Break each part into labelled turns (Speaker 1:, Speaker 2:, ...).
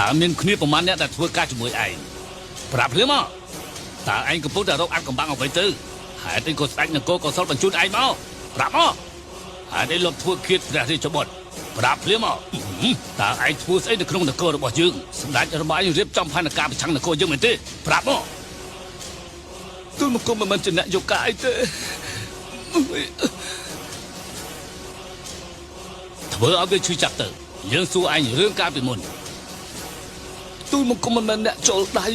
Speaker 1: តើមានគ្នាប្រមាណអ្នកដែលធ្វើការជាមួយឯងប្រាប់ភ្លាមមកតើឯងកំពុងតែរកអាត់កំបាំងអ្វីទៅហេតុអីក៏ស្ដេចនគរកុសលបញ្ជូនឯងមកប្រាប់មកហេតុអីលោកធ្វើឃាតព្រះរាជបុត្រប្រាប់ភ្លាមមកតើឯងធ្វើស្អីនៅក្នុងនគររបស់យើងស្ដេចរបស់ឯងរៀបចំផែនការប្រឆាំងនគរយើងមែនទេប្រាប់មកទូលមកគុំមិនមែនជាអ្នកយកការអីទេធ្វើឲ្យវាឈឺចាប់ទៅយើងសួរឯងរឿងកាលពីមុនទូលមកគុំមិនមែនអ្នកចូលដៃ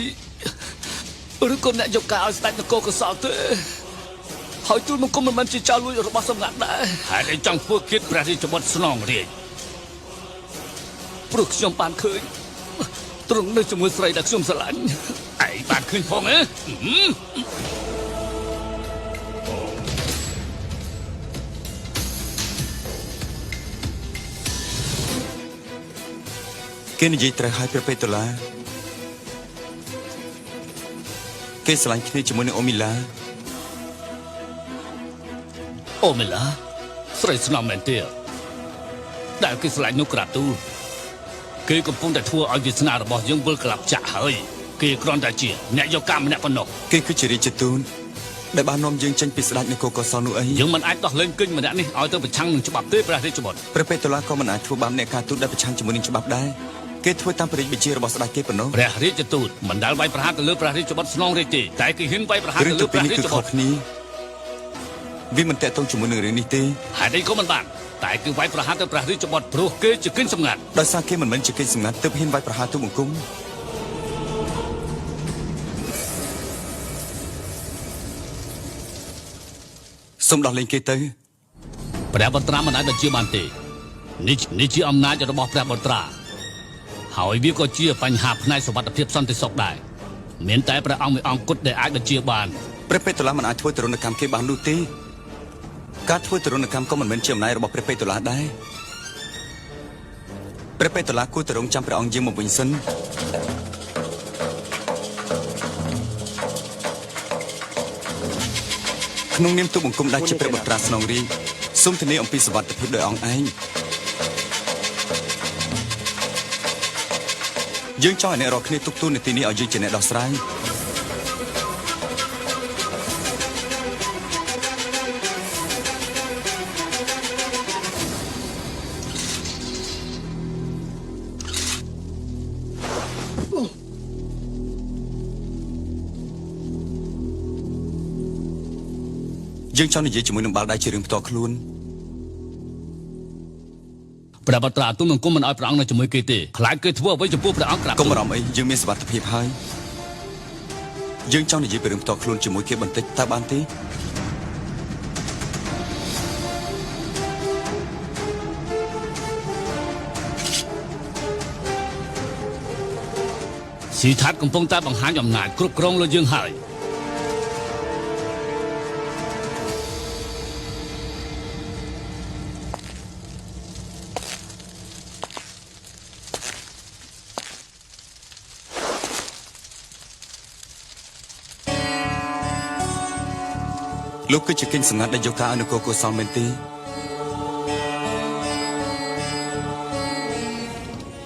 Speaker 1: ឬក៏អ្នកយកការឲ្យស្ដេចនគរកុសលទេហើយទូលមកគុំមិនមែនជាចៅលួចរបស់សម្ងាត់ដែរហេតុអីចង់ធ្វើឃាតព្រះរាជបុត្រស្នងរាជព្រោះខ្ញុំបានឃើញទ្រង់នៅជាមួយស្រីដែលខ្ញុំស្រឡាញ់ឯងបានឃើញផងហ៎
Speaker 2: គេនិយាយត្រូវឲ្យព្រះពេតុលាគេស្រឡាញ់គ្នាជាមួយនឹងអូមីឡា
Speaker 1: អូមីឡាស្រីស្នំមែនទេដែលគេស្រឡាញ់នោះក្រាបទូលគេកំពុងតែធ្វើឲ្យវាសនារបស់យើងវិលក្លាប់ចាក់ហើយគេគ្រាន់តែជាអ្នកយកកម្មម្នាក់ប៉ុណ្ណោះ
Speaker 2: គេគឺជារាជទូតដែលបាននាំយើងចេញពីស្ដេចនគរកុសលនោះអី
Speaker 1: យើងមិនអាចដោះលែងគិញម្នាក់នេះឲ្យទៅប្រឆាំងនឹងច្បាប់ទេព្រះរាជបុត្រ
Speaker 2: ព្រះពេតុលាក៏មិនអាចធ្វើបាបអ្នកការទូតដែលប្រឆាំងជាមួយនឹងច្បាប់ដែរគេធ្វើតាមព្រះរាជបញ្ជារបស់ស្ដេចគេប៉ុណ្ណោះ
Speaker 1: ព្រះរាជទូតមិនដែលវាយប្រហារទៅលើព្រះរាជបុត្រស្នងរាជទេតែគេហ៊ានវាយប្រហារ
Speaker 2: រឿង
Speaker 1: ទៅលើ
Speaker 2: ទៅពីនេះ
Speaker 1: ព្រះរាជបុត្រ
Speaker 2: គឺខុសគ្នាវាមិនតាក់ទងជាមួយនឹងរឿងនេះទេ
Speaker 1: ហេតុអីក៏មិនបានតែគឺវាយប្រហារទៅព្រះរាជបុត្រព្រោះគេជាគិញសម្ងាត់
Speaker 2: ដោយសារគេមិនមែនជាគេសម្ងាត់ទើបហ៊ានវាយប្រហារទូបង្គំសូមដោះលែងគេទៅ
Speaker 1: ព្រះបុត្រាមិនអាចបញ្ជាបានទេនេះជាអំណាចរបស់ព្រះបុត្រាហើយវាក៏ជាបញ្ហាផ្នែកសុវត្ថិភាពសន្តិសុខដែរមានតែព្រះអង្គមួយអង្គគត់ដែលអាចបញ្ជាបាន
Speaker 2: ព្រះពេតុលាមិនអាចធ្វើទរណកម្មគេបាននោះទេការធ្វើទរណកម្មក៏មិនមែនជាអំណាចរបស់ព្រះពេតុលាដែរព្រះពេតុលាគួរតែរងចាំព្រះអង្គយាងមកវិញសិនក្នុងនាមទូលបង្គំដែលជាព្រះបុត្រាស្នងរាជសូមធានាអំពីសុវត្ថិភាពដោយអង្គឯងយើងចង់ឲ្យអ្នករាល់គ្នាទុកទូនាទីនេះឲ្យយើងជាអ្នកដោះស្រាយយើងចង់និយាយជាមួយនឹងបាល់ដៃជារឿងផ្ទាល់ខ្លួន
Speaker 1: ព្រះបុត្រាទូលបង្គំមិនឲ្យព្រះអង្គនៅជាមួយគេទេខ្លាចគេធ្វើអ្វីចំពោះព្រះអង្គក្រាប
Speaker 2: កុំបារម្ភអីយើងមានសុវត្ថិភាពហើយយើងចង់និយាយពីរឿងផ្ទាល់ខ្លួនជាមួយគេបន្តិចតើបានទេ
Speaker 1: ស៊ីថាតកំពុងតែបង្ហាញអំណាចគ្រប់គ្រងលើយើងហើយ
Speaker 2: លោកគឺជាកិច្ចសម្ងាត់ដែលយកការអនុគោលកុសលមែនទេ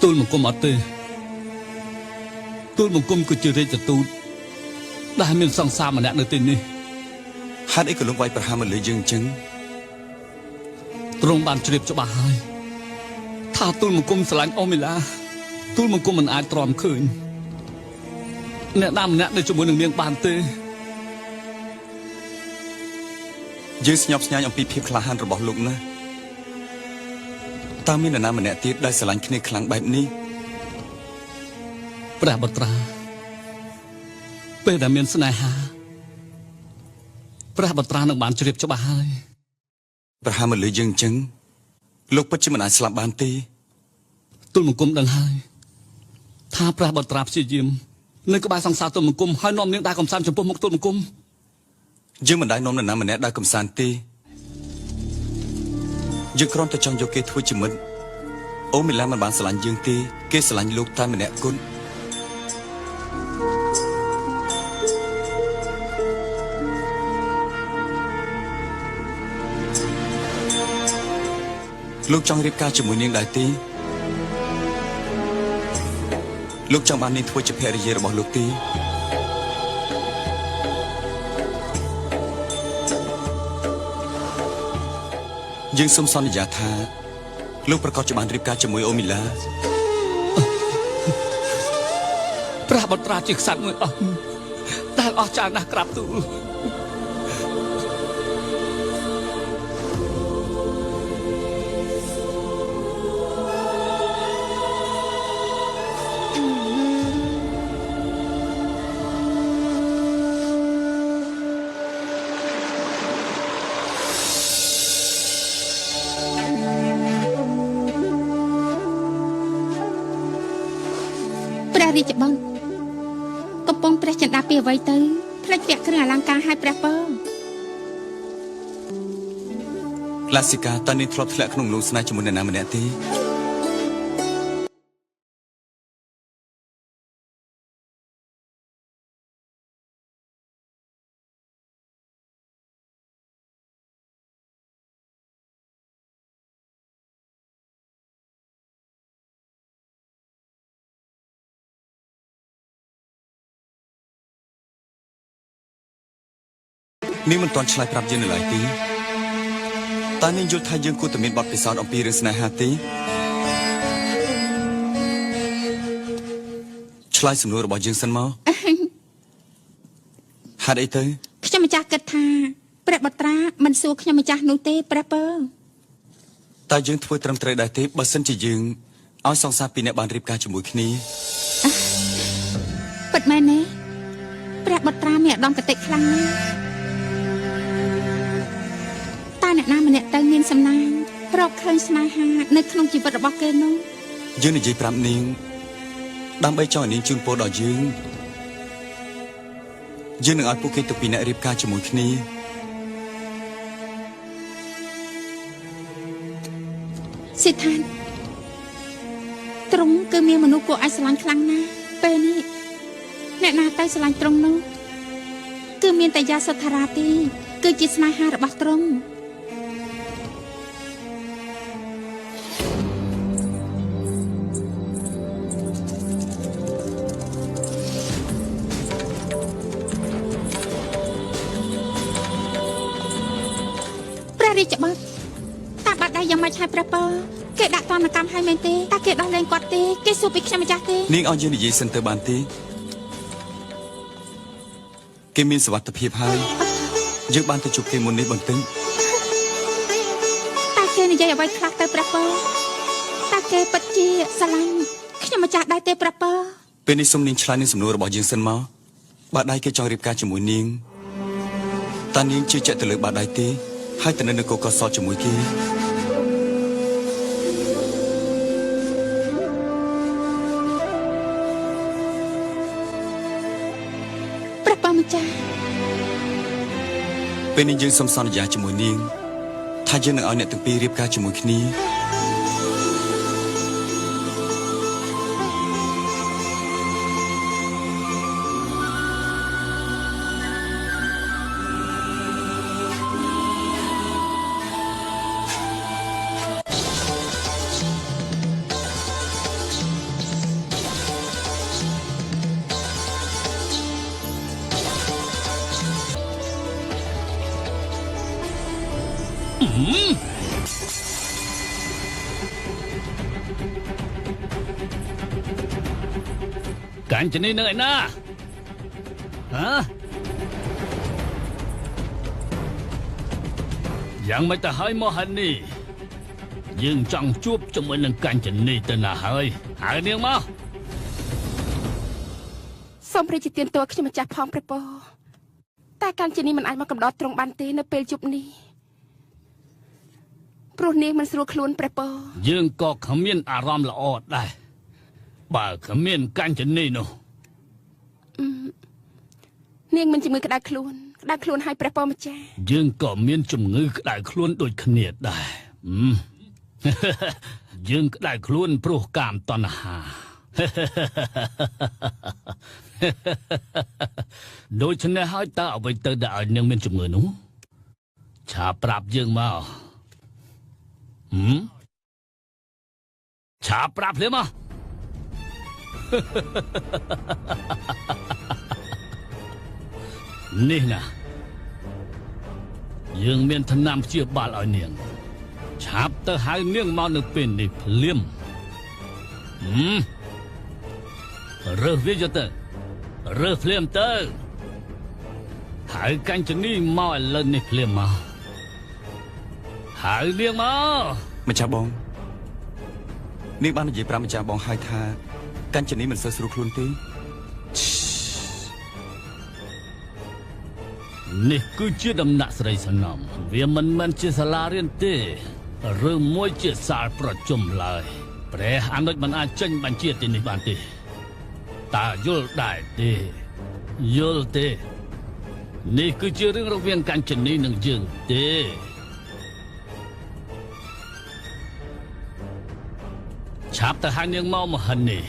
Speaker 1: ទូលបង្គំអត់ទេទូលបង្គំគឺជារាជទូតដែលមានសង្សារម្នាក់នៅទីនេះ
Speaker 2: ហេតុអីក៏លោកវាយប្រហារមកលើយើងអញ្ចឹង
Speaker 1: ទ្រង់បានជ្រាបច្បាស់ហើយថាទូលបង្គំស្រឡាញ់អូមីឡាទូលបង្គំមិនអាចទ្រាំឃើញអ្នកណាម្នាក់នៅជាមួយនឹងនាងបានទេ
Speaker 2: យើងស្ញប់ស្ញែងអំពីភាពក្លាហានរបស់លោកណាស់តើមាននរណាម្នាក់ទៀតដែលស្រឡាញ់គ្នាខ្លាំងបែបនេះ
Speaker 1: ព្រះបុត្រាពេលដែលមានស្នេហាព្រះបុត្រានឹងបានជ្រាបច្បាស់ហើយ
Speaker 2: ប្រហារមកលើយើងអញ្ចឹងលោកពិតជាមិនអាចស្លាប់បានទេ
Speaker 1: ទូលបង្គំដឹងហើយថាព្រះបុត្រាព្យាយាមនៅក្បែរសង្សារទូលបង្គំហើយនាំនាងដើរកំសាន្តចំពោះមុខទូលបង្គំ
Speaker 2: យើងមិនដែលនាំនរណាម្នាក់ដើរកំសាន្តទេយើងគ្រាន់តែចង់យកគេធ្វើជាមិត្តអូមីឡាមិនបានស្រឡាញ់យើងទេគេស្រឡាញ់លោកតែម្នាក់គត់លោកចង់រៀបការជាមួយនាងដែរទេ លោកចង់បាននាងធ្វើជាភរិយារបស់លោកទេយើងសូមសន្យាថាលោកប្រកាសជាបានរៀបការជាមួយអូមីឡា
Speaker 1: ព្រះបុត្រាជាក្សត្រមួយអង្គដែលអស្ចារ្យណាស់ក្រាបទូល
Speaker 3: ព្រះរាជបុត្រកំពុងព្រះចិន្តាពីអ្វីទៅផ្លេចពាក់គ្រឿងអលង្ការឲ្យព្រះពរ
Speaker 2: ឡាស៊ីកាតើនាងធ្លាប់ធ្លាក់ក្នុងលូស្នេហ៍ជាមួយនរណាម្នាក់ទេនាងមិនទាន់ឆ្លើយប្រាប់យើងនៅឡើយទេតើនាងយល់ថាយើងគួរតែមានបទពិសោធន៍អំពីរឿងស្នេហាទេឆ្លើយសំណួររបស់យើងសិនមកហេតុអីទៅ
Speaker 3: ខ្ញុំម្ចាស់គិតថាព្រះបុត្រាមិនសួរខ្ញុំម្ចាស់នោះទេព្រះពរ
Speaker 2: តើយើងធ្វើត្រឹមត្រូវដែរទេបើសិនជាយើងឲ្យសង្សារពីរនាក់បានរៀបការជាមួយគ្នា
Speaker 3: ពិតមែនទេព្រះបុត្រាមានឧត្តមគតិខ្លាំងណាស់តើអ្នកណាម្នាក់ទៅមានសំណាងរកឃើញស្នេហានៅក្នុងជីវិតរបស់គេនោះ
Speaker 2: យើងនិយាយប្រាប់នាងដើម្បីចង់ឲ្យនាងជូនពរដល់យើងយើងនឹងឲ្យពួកគេទាំងពីរនាក់រៀបការជាមួយគ្នា
Speaker 3: សិដ្ឋានទ្រង់គឺមានមនុស្សគួរឲ្យស្រឡាញ់ខ្លាំងណាស់ពេលនេះអ្នកណាទៅស្រឡាញ់ទ្រង់នោះគឺមានតែយាសុធរាទេគឺជាស្នេហារបស់ទ្រង់ព្រះរាជបុត្រតាបាត់ដៃយ៉ាងម៉េចហើយព្រះពរគេដាក់ទណ្ឌកម្មឲ្យមែនទេតាគេដោះលែងគាត់ទេគេសួរពីខ្ញុំម្ចាស់ទេ
Speaker 2: នាងឲ្យយើងនិយាយសិនទៅបានទេគេមានសុវត្ថិភាពហើយយើងបានទៅជួបគេមុននេះបន្តិច
Speaker 3: តើគេនិយាយអ្វីខ្លះទៅព្រះពរតើគេពិតជាស្រឡាញ់ខ្ញុំម្ចាស់ដែរទេព្រះពរ
Speaker 2: ពេលនេះសូមនាងឆ្លើយនឹងសំណួររបស់យើងសិនមកបាដៃគេចង់រៀបការជាមួយនាងតើនាងជឿជាក់ទៅលើបាដៃទេហើយទៅនៅនគរកោសលជាមួយគេ
Speaker 3: ព្រះពរម្ចាស់
Speaker 2: ពេលនេះយើងសូមសន្យាជាមួយនាងថាយើងនឹងឲ្យអ្នកទាំងពីររៀបការជាមួយគ្នា
Speaker 1: កាញ់ជនីនៅឯណាហ៎យ៉ាងមិនទៅហើយមកហើយនេះយើងចង់ជួបជាមួយនឹងកាញ់ជនីទៅណាហើយហើយនាងមក
Speaker 4: សូមព្រះជាទានតួខ្ញុំម្ចាស់ផងព្រះពរតែកាញ្ចនីមិនអាចមកកំដរទ្រង់បានទេនៅពេលយប់នេះព្រោះនាងមិនស្រួលខ្លួនព្រះពរ
Speaker 1: យើងក៏គ្មានអារម្មណ៍ល្អដែរបើគ្មានកាញ់ជនីនោះ
Speaker 4: នាងមិនជំងឺក្តៅខ្លួនក្តៅខ្លួនឲ្យព្រះពរម្ចាស់
Speaker 1: យើងក៏មានជំងឺក្តៅខ្លួនដូចគ្នាដែរយើងក្តៅខ្លួនព្រោះកាមតណ្ហាដូច្នេះហើយតើអ្វីទៅដែលឲ្យនាងមានជំងឺនោះឆាប្រាប់យើងមកឆាប្រាប់ភ្លាមមក នេះណាយើងមានថ្នាំព្យាបាលឲ្យនាងឆាប់ទៅហៅនាងមកនៅពេលនេះភ្លាមរើសវាយកទៅរើសភ្លាមទៅហៅកញ្ចនីមកឥឡូវនេះភ្លាមមកហៅនាងមកម្
Speaker 2: ចាស់បងនាងបាននិយាយប្រាប់ម្ចាស់បងហើយថាកញ្ចនីមិនសូវស្រួលខ្លួនទេ
Speaker 1: នេះគឺជាដំណាក់ស្រីសំណំវាមិនមែនជាសាលារៀនទេឬមួយជាសាលប្រជុំឡើយព្រះអនុជមិនអាចចេញបញ្ជាទីនេះបានទេតើយល់ដែរទេយល់ទេនេះគឺជារឿងរវាងកញ្ចនីនិងយើងទេឆាប់ទៅហៅនាងមកម្ហិននេះ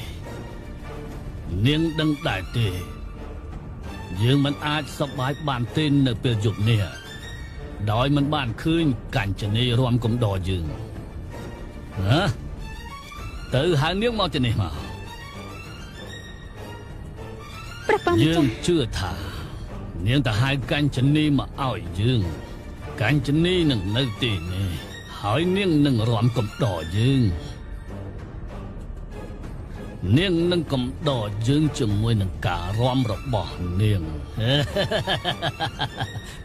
Speaker 1: នាងដឹងដែរទេយើងមិនអាចសប្បាយបានទេនៅពេលយប់នេះដោយមិនបានឃើញកញ្ចនីរួមកំដរយើងណាទៅហៅនាងមកទីនេះមកយើងជឿថានាងទៅហៅកញ្ចនីមកឲ្យយើងកញ្ចនីនឹងនៅទីនេះហើយនាងនឹងរួមកំដរយើងនាងនឹងកំដរយើងជាមួយនឹងការរាំរបស់នាង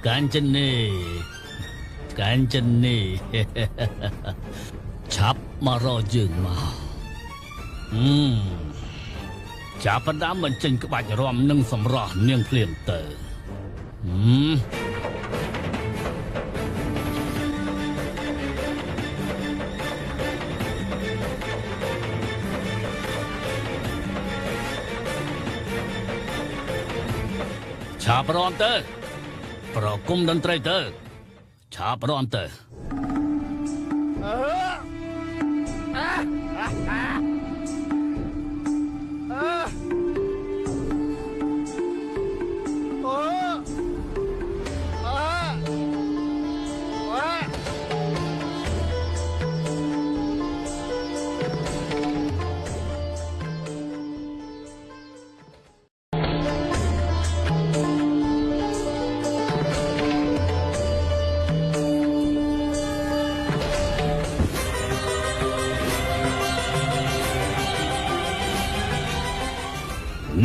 Speaker 1: កញ្ចនីកញ្ចនីឆាប់មករកយើងមកចាប់ផ្ដើមបញ្ចេញក្បាច់រាំនិងសម្រស់នាងភ្លាមទៅឆាប់រាំទៅប្រគំតន្ត្រីទៅឆាប់រាំទៅ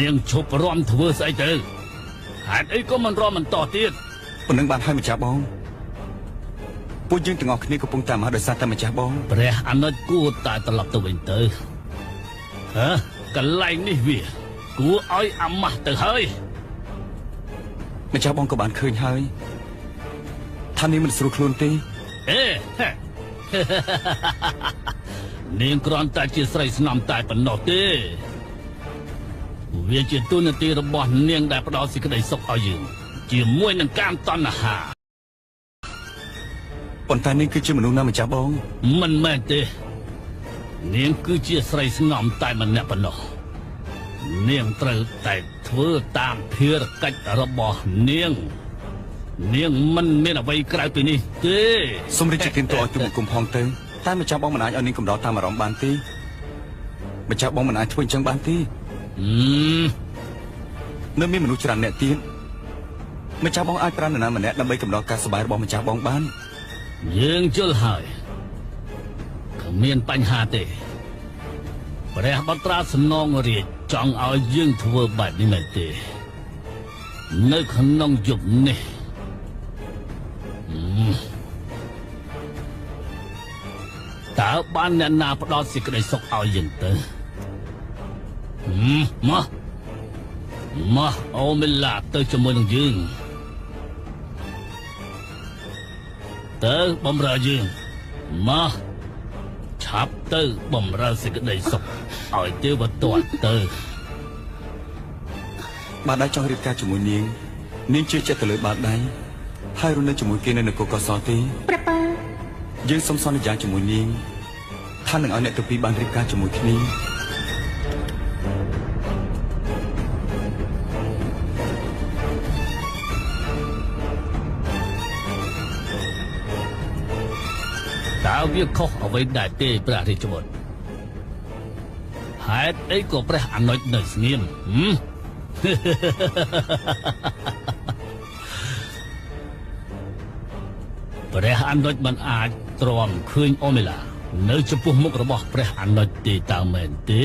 Speaker 1: នាងឈប់រាំធ្វើស្អីទៅហេតុអីក៏មិនរាំបន្តទៀត
Speaker 2: ប៉ុណ្ណឹងបានហើយម្ចាស់បងពួកយើងទាំងអស់គ្នាកំពុងតាមមកដោយសារតែម្ចាស់បង
Speaker 1: ព្រះអនុជគួរតែត្រឡប់ទៅវិញទៅហ៎កន្លែងនេះវាគួរឲ្យអាម៉ាស់ទៅហើយ
Speaker 2: ម្ចាស់បងក៏បានឃើញហើយថានាងមិនស្រួលខ្លួនទេ
Speaker 1: អេនាងគ្រាន់តែជាស្រីស្នំតែប៉ុណ្ណោះទេវាជាទូនាទីរបស់នាងដែលផ្ដល់សេចក្តីសុខឲ្យយើងជាមួយនឹងកាមតណ្ហា
Speaker 2: ប៉ុន្តែនាងគឺជាមនុស្សណាម្ចាស់បង
Speaker 1: មិនមែនទេនាងគឺជាស្រីស្ងំតែម្នាក់ប៉ុណ្ណោះនាងត្រូវតែធ្វើតាមភារកិច្ចរបស់នាងនាងមិនមានអ្វីក្រៅពីនេះទេ
Speaker 2: សូមរាជទានទោសឲ្យទូបង្គំផងទៅតែម្ចាស់បងមិនអាចឲ្យនាងកំដរតាមអារម្មណ៍បានទេម្ចាស់បងមិនអាចធ្វើអញ្ចឹងបានទេនៅមានមនុស្សច្រើនអ្នកទៀតម្ចាស់បងអាចប្រើនរណាម្នាក់ដើម្បីកំដរការសប្បាយរបស់ម្ចាស់បងបាន
Speaker 1: យើងជល់ហើយគ្មានបញ្ហាទេព្រះបត្រាសំណងរាជចង់ឲ្យយើងធ្វើបែបនេះមែនទេនៅក្នុងយប់នេះតើបានអ្នកណាផ្ដល់សេចក្តីសុខឲ្យយើងទៅមកមកអូមីឡាទៅជាមួយនឹងយើងទៅបំរើយើងមកឆាប់ទៅបំរើសេចក្តីសុខឲ្យទេវទត្តទៅ
Speaker 2: បាទដៃចង់រៀបការជាមួយនាងនាងជឿចិត្តទៅលើបាទដៃហើយរស់នៅជាមួយគេនៅនគរកសលទេ
Speaker 3: ព្រះប៉ា
Speaker 2: យើងសូមសន្យាជាមួយនាងថានឹងឲ្យអ្នកទាំងពីរបានរៀបការជាមួយគ្នា
Speaker 1: តើវាខុសអ្វីដែរទេព្រះរាជបុត្រហ ហេតុអីក៏ព្រះអនុជនៅស្ងៀមព្រះអនុជមិនអាចទ្រាំឃើញអូមេឡានៅចំពោះមុខរបស់ព្រះអនុជទេតើមែនទេ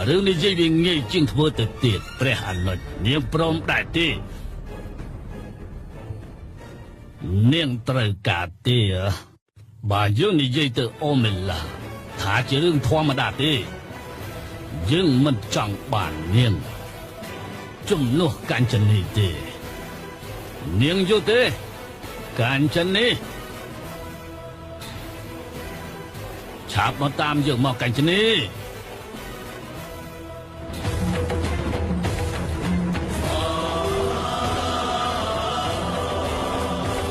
Speaker 1: រឿងនិយាយវាងាយជាងធ្វើទៅទៀតព្រះអនុជនាងព្រមដែរទេនាងត្រូវការទេបើយើងនិយាយទៅអូមេឡាថាជារឿងធម្មតាទេយើងមិនចង់បាននាងជំនួសកញ្ចនីទេនាងយល់ទេកញ្ចនីឆាប់មកតាមយើងមកកញ្ចនី